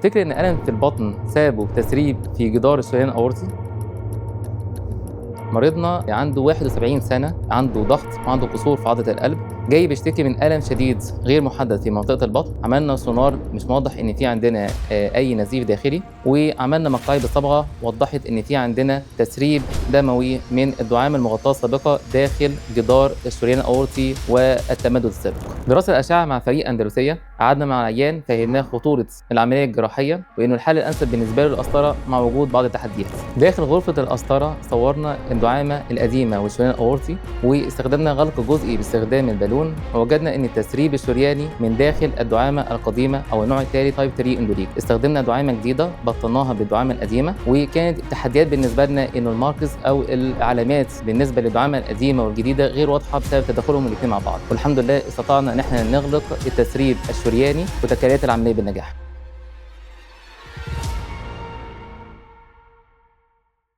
تفتكر ان الم في البطن سببه تسريب في جدار الشريان الاورطي؟ مريضنا عنده 71 سنة، عنده ضغط وعنده قصور في عضلة القلب، جاي بيشتكي من ألم شديد غير محدد في منطقة البطن. عملنا سونار مش موضح إن في عندنا أي نزيف داخلي، وعملنا مقطعي بالصبغة وضحت إن في عندنا تسريب دموي من الدعامة المغطاة السابقة داخل جدار الشريان الأورطي والتمدد السابق. دراسة الأشعة مع فريق أندلسية، قعدنا مع العيان فهمناه خطورة العملية الجراحية وإنه الحل الأنسب بالنسبة له القسطرة مع وجود بعض التحديات. داخل غرفة القسطرة صورنا الدعامة القديمة والشريان الأورطي، واستخدمنا غلق جزئي باستخدام البالون، ووجدنا إن التسريب الشرياني من داخل الدعامة القديمة أو النوع التالي type 3 endoleak. استخدمنا دعامة جديدة بطلناها بالدعامة القديمة، وكانت التحديات بالنسبة لنا إنه ال markers أو العلامات بالنسبة للدعامة القديمة والجديدة غير واضحة بسبب تداخلهم الاثنين مع بعض، والحمد لله استطعنا إن احنا نغلق التسريب الشرياني وتكاليف العملية بالنجاح.